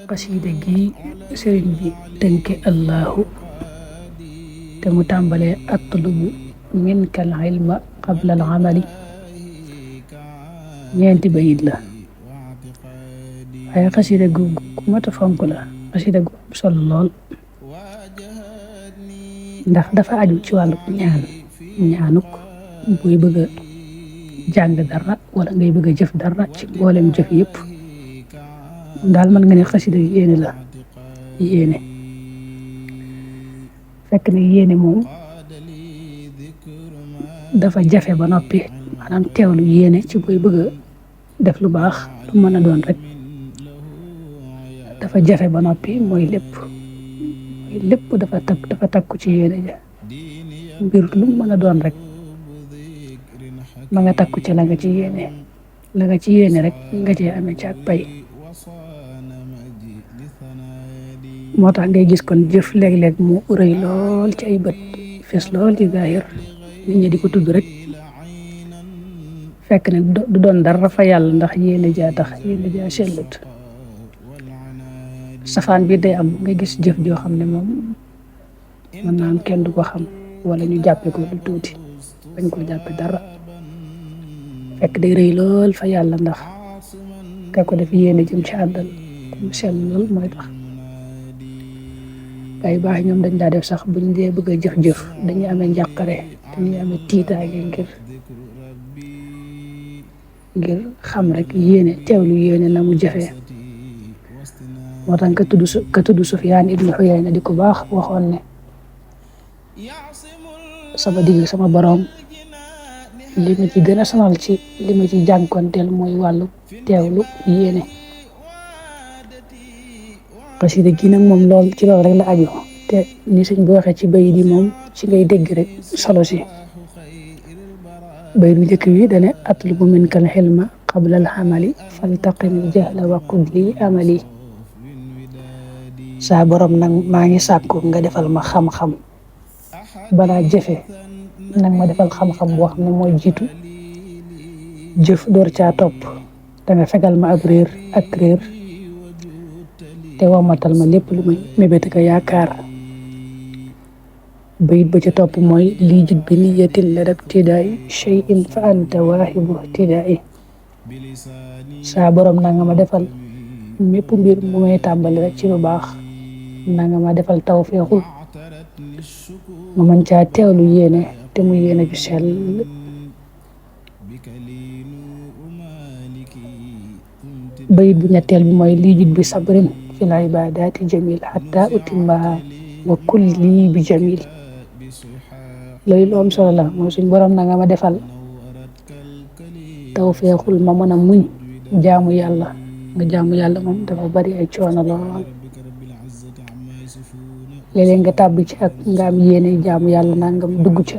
qasida gi sëriñ bi tënke allahu te mu tàmbalee atlubu minka al ilma qabla al amali ñeenti bayit la waaye xasida gu mata fonk la xasida gu am solo lool ndax dafa aju ci wàllu ñaanuk buy bëgg a jàng dara wala ngay bëgg a jëf dara ci mboolem jëf yëpp daal mën nga ne xasida yéene la yéene fekk ne yéene moom dafa jafe ba noppi maanaam teewlu yéene ci buy bëgg a def lu baax lu mën a doon rek dafa jafe ba noppi mooy lépp dafa takku ci yéene ja mbir lu mën a doon rek ma nga takku ci la nga ci yéene rek nga cee amee ci ak pay moo tax ngay gis kon jëf léeg-léeg mu rëy lool ci ay bët fees lool ci zaahir nit ñi di ko tudd rek fekk ne du doon dara fa yàlla ndax yéene jaa tax yéene jaa sellut safaan bi day am nga gis jëf joo xam ne moom mën naa am kenn du ko xam wala ñu jàppe ko lu tuuti bañ ko jàppe dara fekk day rëy lool fa yàlla ndax ka ko def yéene jëm ci àddal mu sell lool mooy tax gaa yu baax ñoom dañ daa def sax buñ dee bëgg a jëf-jëf dañuy amee njàqare dañuy amee tiitaange ngir xam rek yéene teewlu yéene na mu jëfee moo tax ka tudd Sufyaan ibnu Uyayna di ko baax waxoon ne sama digg sama borom li ma ci gën a sonal ci li ma ci jànkonteel mooy wàllu teewlu yéene xasida gi nag moom lool ci loolu rek la aju te ni sëñ bi waxee ci bayit yi moom ci ngay dégg rek solo si bayit bu njëkk bi dane atlubu minka al hilma qabla al amali faltaqim jahla wa qudli amali saa borom nag maa ngi sàkku nga defal ma xam-xam balaa jëfe nag ma defal xam-xam boo xam ne mooy jiitu jëf door caa topp da nga fegal ma ab réer ak réer te womatal ma lépp lu may mébét ka yaakaar bayit ba ca topp mooy lii jut bi niyatin la dab tidaay shay'in fa anta waahibu tidaay saa borom na nga ma defal mépp mbir mu may tàmbali rek ci lu baax na nga ma defal tawfeexul ma mën caa teewlu yéene te mu yéene ju sell bayit bu ñetteel bi mooy lii jut bi sabrin fil ibadaati jamil hatta utimmaha wa kulli bi jamil loolu lu am solo la mooy suñ borom na nga ma defal tawfeexul ma mën a muñ jaamu yàlla nga jaamu yàlla moom dafa bari ay coono lool léeg-léeg nga tàbbi ci ak nga am yéene jaamu yàlla nangam dugg ca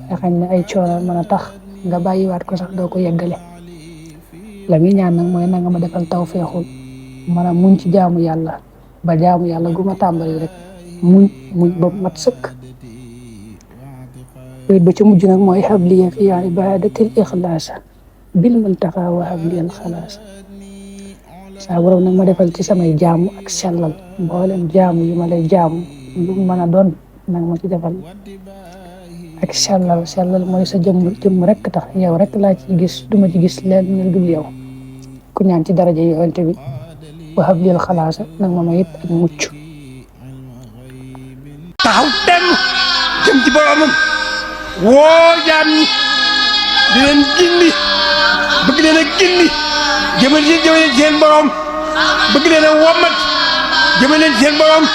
waaye xam ne ay coono mën a tax nga bàyyiwaat ko sax doo ko yeggale la muy ñaan nag mooy na nga ma defal tawfeexul mën a muñ ci jaamu yàlla ba jaamu yàlla gu ma tàmbali rek muñ ba mat sëkk ba ca mujj nag mooy habliya fi ibadatil ixlaasa bil muntaqa wa habliyal xalaasa saa borom nag ma defal ci samay jaamu ak sellal mboolem jaamu yi ma lay jaamu lu mën a doon nag ma ci defal ak sellal mooy sa jëmm rek tax yow rek laa ci gis duma ci gis leen ñu dul yow ku ñaan ci daraja yonent bi wa habliyal xalaasa nag ma may it ak mucc taxaw temm jëm ci boromam woo jaam ñi di leen gindi bëgg leen a gindi jëmale seen borom bëgg leen a wommat jëmale seen borom